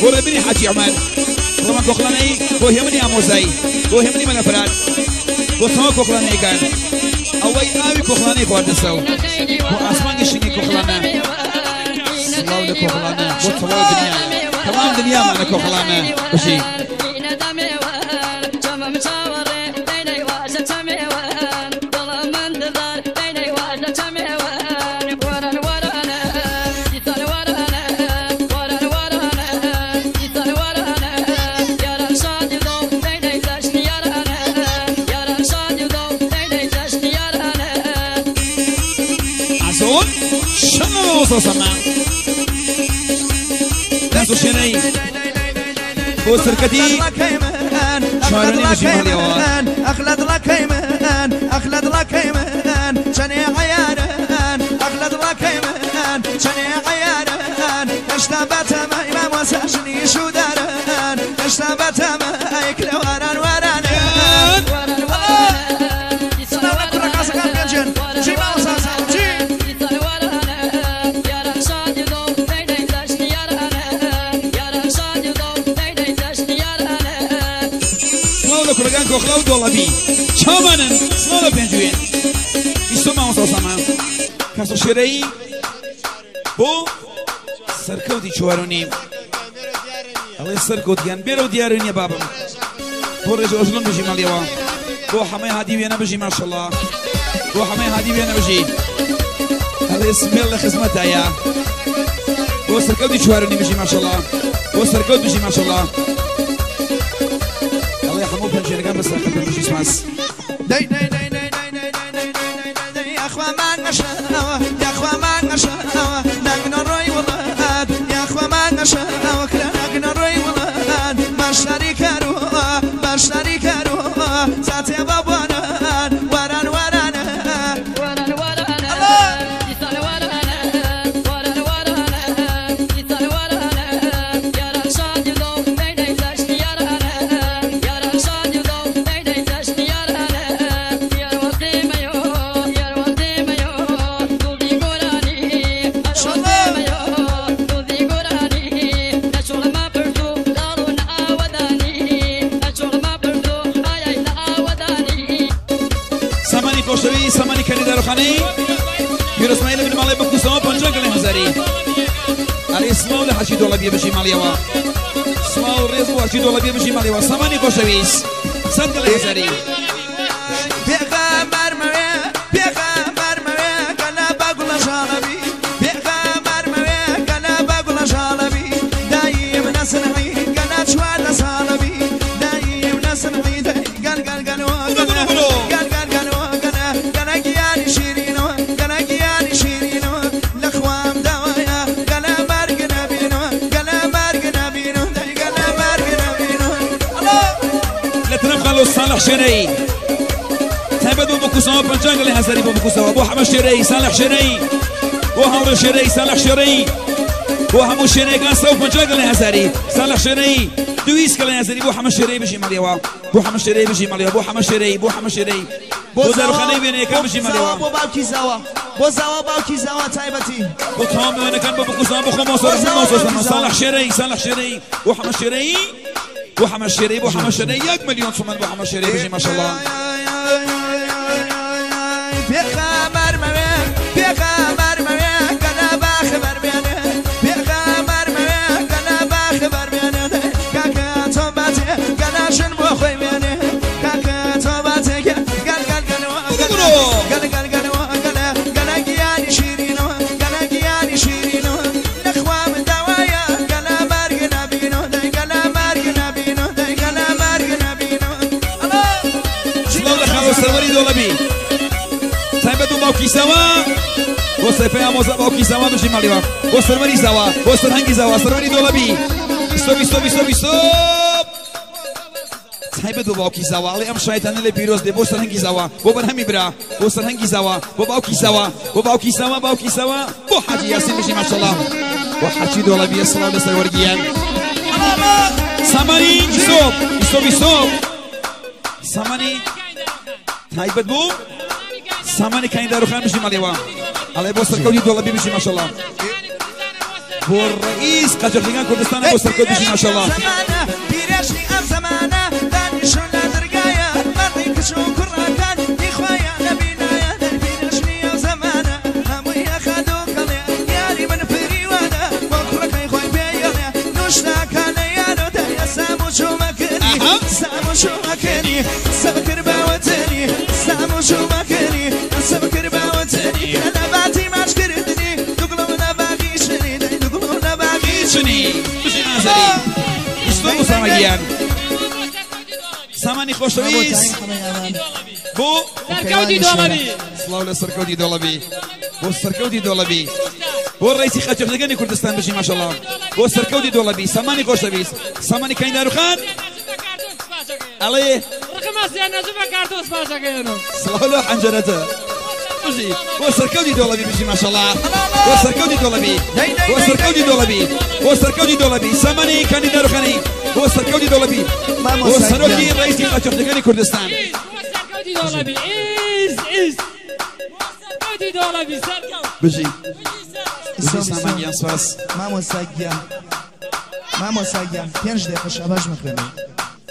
بۆ ڕێبنی حاجی عومەر ڕۆمان کۆخڵانەی بۆ هێمنی ئامۆزای بۆ هێمنی مەلەفرات بۆ تەواو کۆخڵانەیەکان ئەوەی ئاوی کۆخڵانەی خواردەسەوە بۆ ئاسمانی شینی کۆخڵانە سڵاو لە کۆخڵانە بۆ تەواو دنیا تەمام دنیامانە کۆخڵانە بژی. شنەی بۆ سەرکەتی چوارەنی بژی ماڵیەوە. ئەخلە دڵەکەی من، ئەخلە دڵەکەی من، چەنێ عەیارن، ئەخلە دڵەکەی من، چەنێ عەیارن، هێشتا بەتەمای مامۆستا ژنی شوودارن، هێشتا بەتەمای کلەواران وارانن. سڵاو لە کوڕە قازەکان پێنجێن جی مامۆستا جی. سڵاو لە کوڕەکان کۆخڵا و دۆڵەبی چاوانن، سڵاو لە پێنجوێن. ئیستۆ مامۆستا سامان کەسە شێرەیی بۆ سەرکەوتی 4.5 ئەڵێ سەرکەوتیان بێرە و دیارە نییە بابم. بۆ ڕێژ ئۆژڵم بژی ماڵیەوە، بۆ حەمەی هادی وێنە بژی ماشەڵڵا، بۆ حەمەی هادی وێنە بژی. ئەڵێ سمێڵ لە خزمەتایە. بۆ سەرکەوتی 4.5 بژی ماشەڵڵا، بۆ سەرکەوت بژی ماشەڵڵا. ئەڵێ هەموو پەنجەرەکان بەسەرکەوت بژی سپاس. دەی دەی دەی دەی دەی دەی دەی دەی دەی دەی دەی یاخوا مانگەشەوە، یاخوا مانگەشەوە، ناگنە ڕۆی وڵات، یاخوا مانگەشەوە، کرا ناگنە ڕۆی وڵات، بەشداری کارۆ، بەشداری کارۆ، ساتێ بابوانان، واران وارانە. سامانی خۆشەوی سامانی کەنی داروخانەی پیرۆزمایی لە بنەماڵەی بکوسەوە 50 گەڵێ هەزاری. ئەرێ سڵاو لە حەجی دۆڵەبیە بژی ماڵیەوە، سڵاو ڕێز بۆ حەجی دۆڵەبیە بژی ماڵیەوە. سامانی خۆشەویست 100 گەڵێ هەزاری. پێغەمبەر مەوێ، پێغەمبەر مەوێ، گەلە بە گوڵە ژاڵەبی، پێغەمبەر مەوێ، گەلە بە گوڵە ژاڵەبی، دایم نەسنعی، گەلە 14 ساڵەبی، دایم نەسنعی، دەی گەل گەل گەلەوە گەلە، گەل گەل گەلەوە گەلە، گەلە گیانی شیرینەوە، گەلە گیانی شیرینەوە، لە خوام داوایە، گەلە مەرگ نەبینەوە، گەلە مەرگ نەبینەوە، دەی گەلە مەرگ نەبینەوە. لە تەرەف خاڵۆ ساڵح شێرەی تایبەت بۆ بکوسەوە 50 گەڵێ هەزاری بۆ بکوسەوە، بۆ حەمە شێرەی ساڵح شێرەی، بۆ هاوڕێ شێرەی ساڵح شێرەی، بۆ هەموو شێرەیەکان 150 گەڵێ هەزاری ساڵح شێرەی، 200 گەڵێ هەزاری بۆ حەمە شێرەی بژی ماڵیەوە، بۆ حەمە شێرەی بژی ماڵیەوە، بۆ حەمە شێرەی، بۆ حەمە شێرەی، بۆ داروخانەی وێنەیەکان بژی ماڵیەوە، بۆ باوکی زاوا، بۆ زاوا باوکی زاوا تایبەتی، بۆ تەواو میوانەکان بۆ بکوسەوە، بۆ خۆ مۆسۆ ساڵح شێرەی، ساڵح شێرەی، بۆ حەمە شێرەی، بۆ حەمە شێرەی، بۆ حەمە شێرەی 1 ملیۆن تومەن بۆ حەمە شێرەی بژی ماشەڵڵا. پێغەمبەر مەوێ، پێغەمبەر مەوێ، گەلە باخبەر بێنێ، پێغەمبەر مەوێ، گەلە باخبەر بێنێ، کاکە تۆ باتێ، گەلە ژن بۆ خۆی بێنێ، کاکە تۆ باتێ، گەل گەل گەلەوە گەلە، گەل گەل گەلەوە گەلە، گەلە گیانی شیرینەوە، گەلە گیانی شیرینەوە، لە خوام داوایە، گەلە مەرگ نەبینەوە، دەی گەلە مەرگ نەبینەوە، دەی گەلە مەرگ نەبینەوە. سڵاو لە خاڵۆ سەروەری دۆڵەبی تایبەت بۆ باوکی زاوا، بۆ سەیفەی ئامۆزا باوکی زاوا بژی ماڵیوە، بۆ سەروەری زاوا، بۆ سەرهەنگی زاوا، سەروەری دۆڵەبی. ستۆپ ستۆپ ستۆپ ستۆپ. تایبەت بۆ باوکی زاوا، ئەڵێ ئەم شایتانە لێ پیرۆز بێ، بۆ سەرهەنگی زاوا، بۆ بەرهەمی برا، بۆ سەرهەنگی زاوا، بۆ باوکی زاوا، بۆ باوکی زاوا، باوکی زاوا، بۆ حاجی یاسین بژی ماشەڵڵا، بۆ حاجی دۆڵەبیە سڵاو لە سەروەرگیان. سامانی ستۆپ ستۆپ ستۆپ. سامانی تایبەت بوو سامانی کانی داروخان بژی ماڵیەوە، ئەڵێ بۆ سەرکەوتی دۆڵەبی بژی ماشەڵڵا. بۆ ڕئیس قاچاخچیەکان کوردستانە بۆ سەرکەوت بژی ماشەڵڵا. پیرێژنی ئەم زەمانە دانیشون لە دەرگایە مەڕی کچ و کوڕەکان میخوایە نەبینایە پیرێژنی ئەم زەمانە هەمووی ئەخات و کەڵێ یاری من فریوانە بۆ کوڕەکەی خۆی پێیەڵێ نوشتاکانە یانۆ دایە سام و چوومەکردی سام و چوومەکردی سەبکر باوەتنی سام و چوومەکردی سەبکر باوەتنی لە باتی ماچکردنی دوگڵم لە باغی شنی دەی دوگڵم لە باغی شنی. بژی ئازەری ئیستۆ ئوسامە گیان سامانی خۆشەویست بۆ سەرکەوتی دۆڵەبی. سڵاو لە سەرکەوتی دۆڵەبی بۆ سەرکەوتی دۆڵەبی بۆ ڕئیسی قاچاخچیەکانی کوردستان بژی ماشەڵڵا بۆ سەرکەوتی دۆڵەبی سامانی خۆشەویست سامانی کەینداروخان ئەڵێ ڕقمەسیان نەزوو بە کارتۆن سپاسەکەیەنەوە. سڵاو لە حەنجەرەتە بژی بۆ سەرکەوتی دۆڵەبی بژی ماشەڵڵا بۆ سەرکەوتی دۆڵەبی بۆ سەرکەوتی دۆڵەبی بۆ سەرکەوتی دۆڵەبی سامانی کانی داروخانی بۆ سەرکەوتی دۆڵەبی بۆ سەرۆکی ڕئیسی قاچاخچیەکانی کوردستان. بۆ سەرکەوتی دۆڵەبی ئیز ئیز بۆ سەرکەوتی دۆڵەبی سەرکەوت بژی بژی سامان گیان سپاس. مامۆستا گیان مامۆستا گیان 5 دقیقە شاباش مەخوێنەوە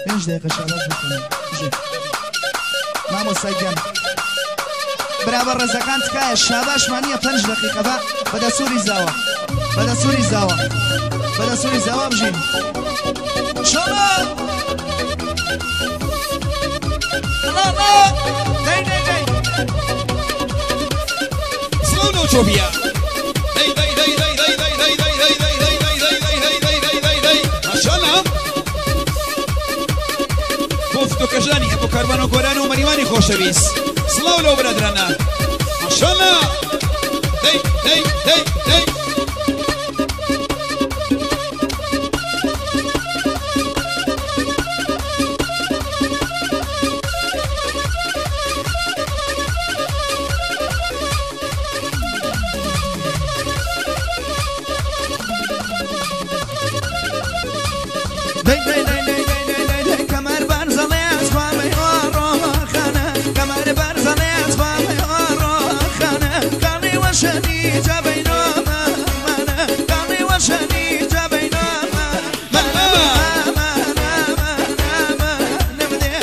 5 دقیقە شاباش مەخوێنەوە بژی مامۆستا گیان برابە ڕێزەکان تکایە شاباشمان نییە 5 دقیقە بە بەدەسووری زاوە بەدەسووری زاوە بەدەسووری زاوە بژین شەڵا ئەڵا دەی دەی دەی سڵاو لەو چۆپیە دەی دەی دەی دەی دەی دەی دەی دەی دەی دەی دەی دەی دەی دەی دەی دەی دەی دەی ماشەڵڵا بۆ فتۆکەژانی هەبوو کاروان و گۆران و مەریوانی خۆشەویست سڵاو لەو برادرانە ماشەڵڵا دەی دەی دەی دەی دەی دەی دەی دەی دەی دەی دەی دەی کەمەر بەرزەڵێ ئەسپامەی ئۆڕۆخانە کەمەر بەرزەڵێ ئەسپامەی ئۆڕۆخانە کاڵی وەشەنی جابەی نۆمەمانە کاڵی وەشەنی جابەی نۆمەمانە نەمدێ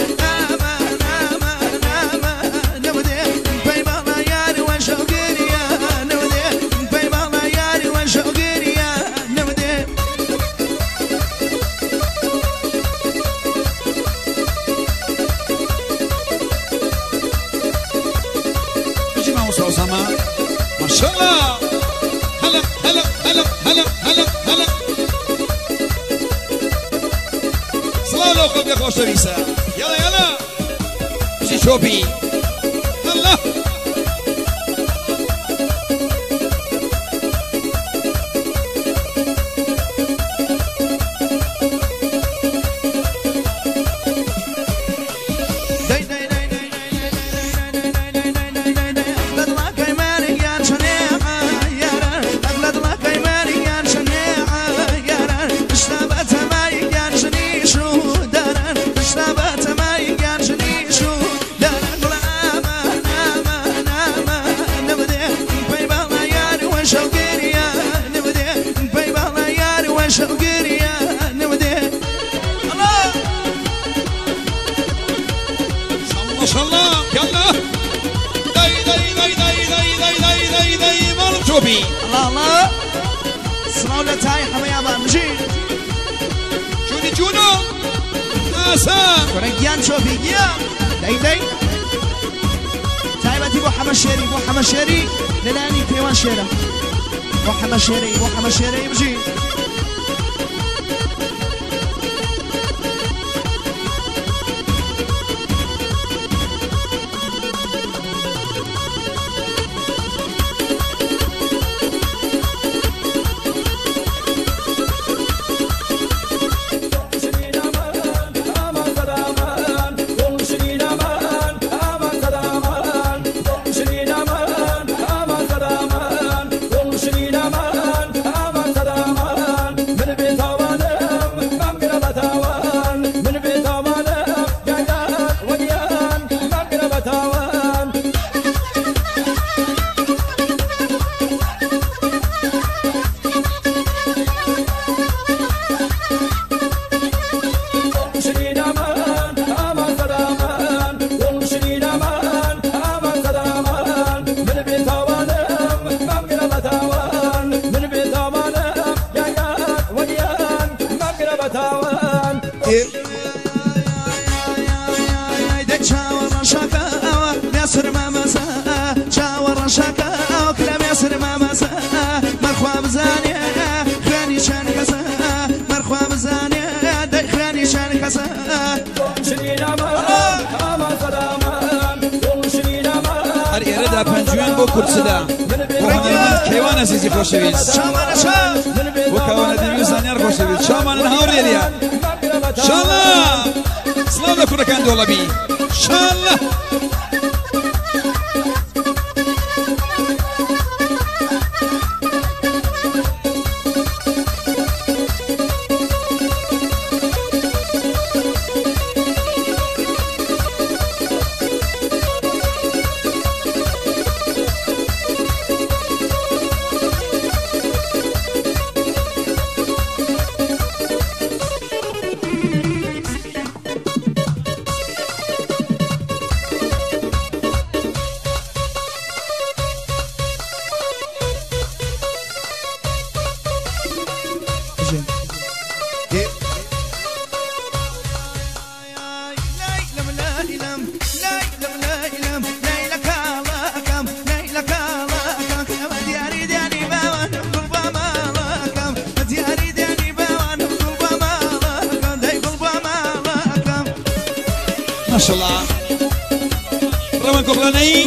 نەمدێ پەی ماڵە یاری وەشەوگریە نەمدێ پەی ماڵە یاری وەشەوگریە نەمدێ. بژی مامۆستا ئوسامە ماشەڵڵا هەلە هەلە هەلە هەلە هەلە هەلە سڵاو لەو خەڵکە خۆشەویستە یاڵا یاڵا بژی چۆپی هەلە دەی دەی دەی دەی دەی دەی دەی دەی دەی دەی ئەقلە دڵاکەی ماریان چەنێ یاران ئەقلە دڵاکەی ماریان چەنێ یاران شتا بە تەماییان ژنیش و داران شتا بە تەماییان ژنیش و داران گوڵە ئامان ئامان ئامان نەبدێ پەی باڵا یار وەشەوگریە نەبدێ پەی باڵا یار وەشەوگریە نەبدێ ئەڵا ماشەڵڵا یاڵا دەی دەی دەی دەی دەی دەی دەی دەی دەی ماڵم چۆپی ئەڵا ئەڵا سڵاو لە تای حەمەیامان بژین چونی چونۆ ئاسا کوڕە گیان چۆپی گیان دەی دەی تایبەتی بۆ حەمە شێری بۆ حەمە شێری لەلایەنی پێوان شێرە بۆ حەمە شێرەی بۆ حەمە شێرەی بژین. Aman کورسدا بۆ هونەرمەند کەیوان عەزیزی خۆشەویست بۆ کاوانە دیوی و زانیار خۆشەویست چاوانن هاوڕێریان شاڵە سڵاو لە کوڕەکان دۆڵەبی شاڵە ماشاءالله ڕەوان کۆخلانەیی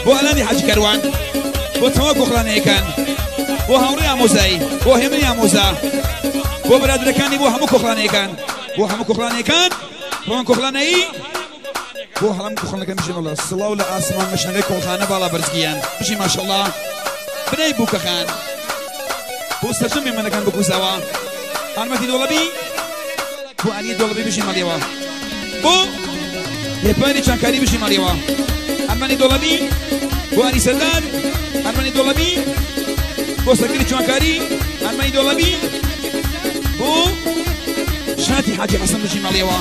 بۆ ئەلانی حاجی کەروان بۆ تەواو کۆخلانەیەکان بۆ هاوڕێ ئامۆزایی بۆ هێمنی ئامۆزا بۆ برادرەکانی بۆ هەموو کۆخلانەیەکان بۆ هەموو کۆخلانەیەکان ڕەوان کۆخلانەیی بۆ هەڵم کۆخلانەکان بژی وەڵا سڵاو لە ئاسمان مەشنەکەی کۆڵخانە باڵا بەرزگیان بژی ماشاءالله بنەی بووکەخان بۆ سەرجەم مێمەنەکان بکوزەوە ئارمەتی دۆڵەبی بۆ عەلی دۆڵەبی بژی مەڵیەوە بۆ هێپانی چانکاری بژی مەڵیەوە ئەرمەنی دۆڵەبی بۆ عەلی سەردار ئەرمەنی دۆڵەبی بۆ سەرکردی چوانکاری ئەرمەنی دۆڵەبی بۆ شاتی حاجی حەسەن بژی مەڵیەوە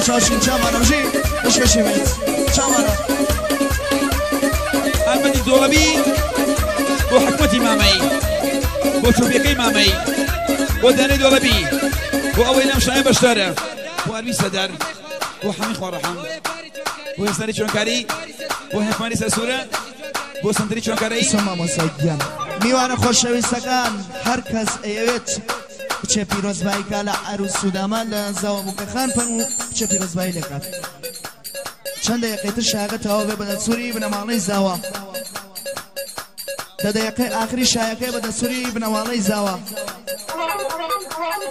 چاشین چامانم ژی بشکشیمت چامانم ئەرمەنی دۆڵەبی بۆ حکومەتی مامەی بۆ چۆپیەکەی مامەی بۆ دانەی دۆڵەبی بۆ ئەوەی لەم شایە بەشدارە بۆ ئەروی سەدار بۆ حەمی خواڕەحەم بۆ هێستانی چۆنکاری بۆ هێفانی سەرسوورە بۆ سەنتەری چۆنکارەی مامۆستا گیان میوانە خۆشەویستەکان هەر کەس ئەیەوێت بچێ پیرۆزبایی کا لە عەروس و دامان لە زاوا بووکەخان فەرموو بچێ پیرۆزبایی لێکات. چەند دەیقەی تر شایەکە تەواو بێ بە دەستوری بنەماڵەی زاوا. دە دەیقەی ئاخری شایەکەی بە دەستوری بنەماڵەی زاوا.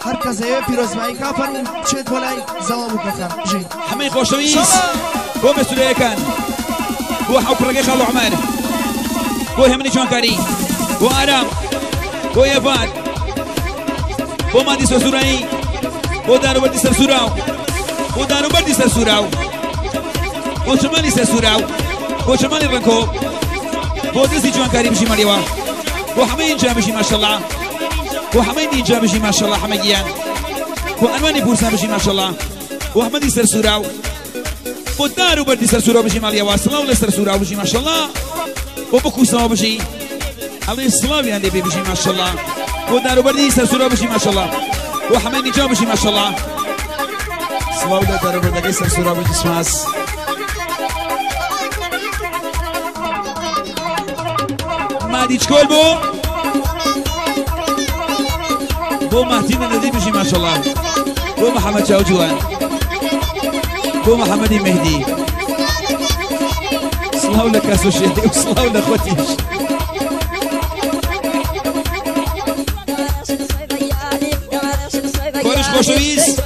هەر کەس ئەیەوێ پیرۆزبایی کا فەرموو بچێت بۆ لای زاوا بووکەخان. بژی. حەمەی خۆشەویست بۆ مێسولەیەکان بۆ حەوکوڕەکەی خاڵ عومەر بۆ هێمنی جوانکاری بۆ ئارام بۆ ئێڤار بۆ مادی سەرسوورایی بۆ داروبەردی سەرسووراو بۆ داروبەردی سەرسووراو بۆ چەمانی سەرسووراو بۆ چەمانی ڕەنکۆ بۆ دەستی جوانکاری بژی مەریوە بۆ حەمەی ئینجا بژی ماشەڵا بۆ حەمەی نینجا بژی ماشەڵا حەمە گیان بۆ ئەنوانی پورسان بژی ماشەڵا بۆ ئەحمەدی سەرسووراو بۆ دار و بەردی سەرسوورا بژی ماڵیەوە سڵاو لە سەرسوورا بژی ماشەڵا بۆ بکوسەوە بژی ئەڵێ سڵاویان لێ بێ بژی ماشەڵا بۆ دار و بەردی سەرسوورا بژی ماشەڵا بۆ حەمەی نیجا بژی ماشەڵا سڵاو لە دار و بەردەکەی سەرسوورا بژی سپاس. مادی چکۆل بۆ بۆ مەهدی نەدی بژی ماشەڵا بۆ محەممەد چاوجوان بۆ محەممەدی مهدی سڵاو لە کەس و شێتی و سڵاو لە خۆتیش. کۆرش خۆشەویست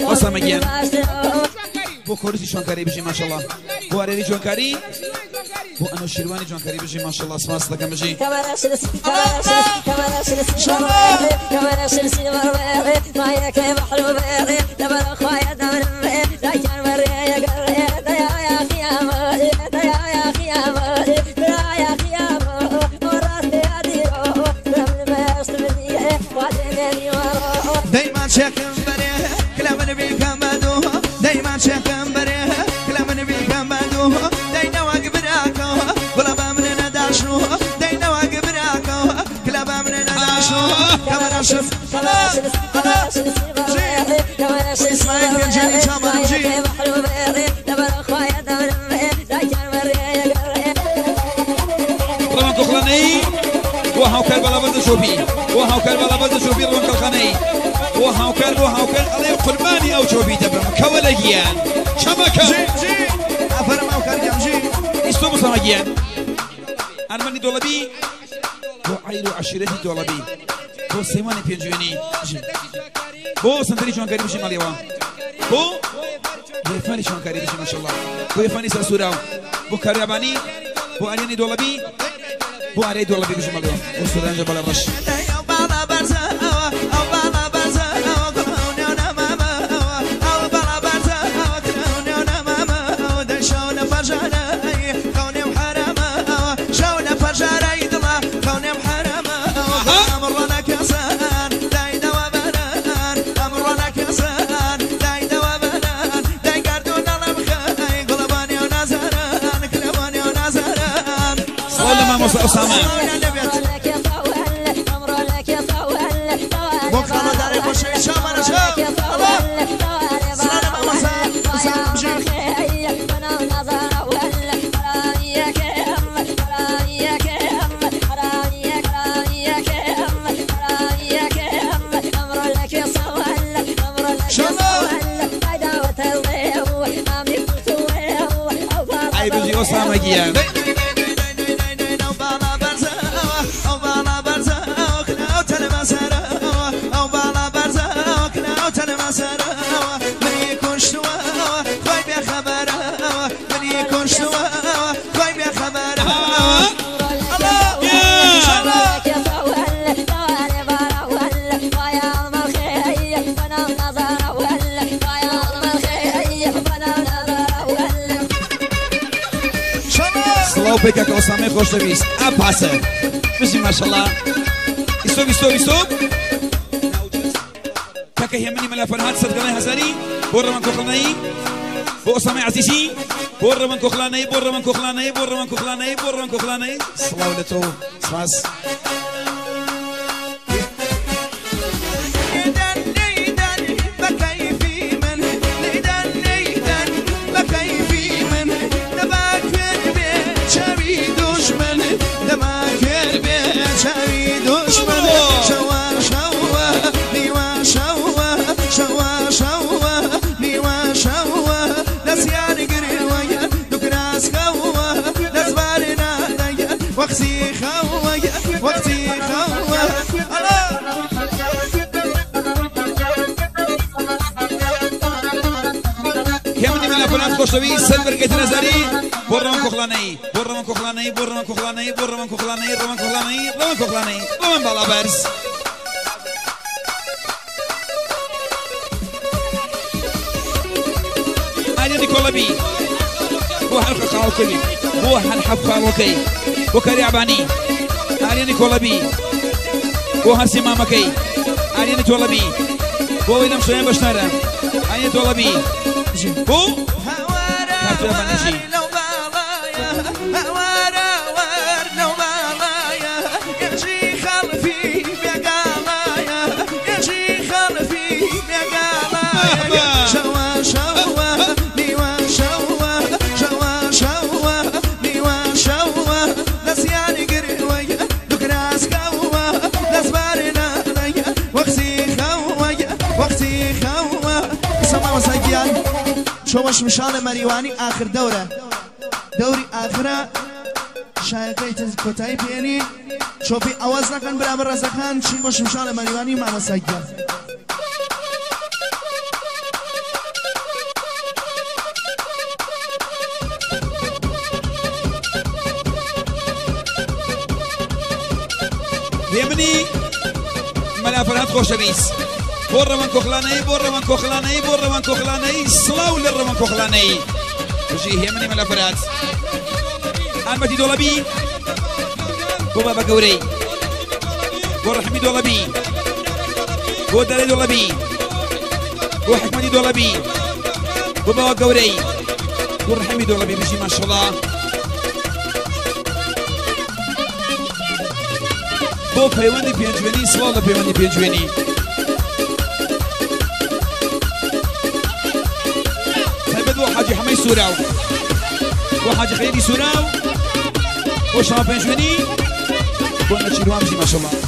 ئۆسامە گیان بۆ کۆرشی جوانکاری بژی ماشەڵا بۆ ئارێری جوانکاری بۆ ئەنوشیروانی جوانکاری بژی ماشەڵا سپاس دەکەم بژی. دايما شاكم بريه كلام نبي كمادو دايما شاكم بريه كلام نبي كمادو داينا واقبراكو ولا بامرنا داشو. عاشف هلا هلا اسماعيل بن شامل جي روان كوخلاني وهاوكر بلا بد شوبي وهاوكر بلا بد شوبي روان كوخلاني وهاوكر وهاوكر علي قرباني او شوبي دبم كولجيان شمكه جي جي افرم اوكر جي استو مصنعيان ارمني دولبي بو عيل وعشيرتي دولبي بو سيماني بينجوني بو سنتري شون كريم شي ماليوا بو بو شون كريم شي ما شاء الله بو فاني ساسوراو بو كارياباني بو ارياني دولبي بو اري دولبي بشي ماليوا بو سودان جبل الرش أسامة أسامة جيان بك أسامة خوشنویس أباسة بسم ما شاء الله استوب استوب استوب كاكا هي مني ملا فرهاد صدقني هزاري بور من كوخلاني بو أسامة عزيزي بور من كوخلاني بور من كوخلاني بور من كوخلاني بور من كوخلاني صلاولتو سماس خوشوي سلبر نزاري بورمان كوخلاني بورمان كوخلاني بورمان كوخلاني بورمان كوخلاني روان كوخلاني روان كوخلاني روان بالابرز علي نيكولابي بو حلقة خاوكلي بو حلقة خاوكي بو كاري عباني علي نيكولابي بو هرسي مامكي علي نيكولابي بو ويلم شوية بشنارة علي نيكولابي بو شوش مشان مریوانی آخر دوره دوری آخره شایقه کتایی پینی چوبی آواز نکن برابر رزکان چین باش مشان مریوانی ما مساجد يمني ملا فرهاد خوشویس بۆ ڕەوان کۆخلانەی بۆ ڕەوان کۆخلانەی بۆ ڕەوان کۆخلانەی سڵاو لە ڕەوان کۆخلانەی بژی هێمنی مەلا فەرهاد ئارمەتی دۆڵەبی بۆ بابە گەورەی بۆ ڕەحمی دۆڵەبی بۆ دەرەی دۆڵەبی بۆ حکمەتی دۆڵەبی بۆ باوە گەورەی بۆ ڕەحمی دۆڵەبی بژی ماشەڵڵا. بۆ پەیوەندی پێنجوێنی، سڵاو لە پەیوەندی پێنجوێنی. تایبەت بۆ حاجی حەمەی سووراو، بۆ حاجی خەلیلی سووراو، بۆ شاوە پێنجوێنی، بۆ نەچیروان بژی ماشەڵڵا.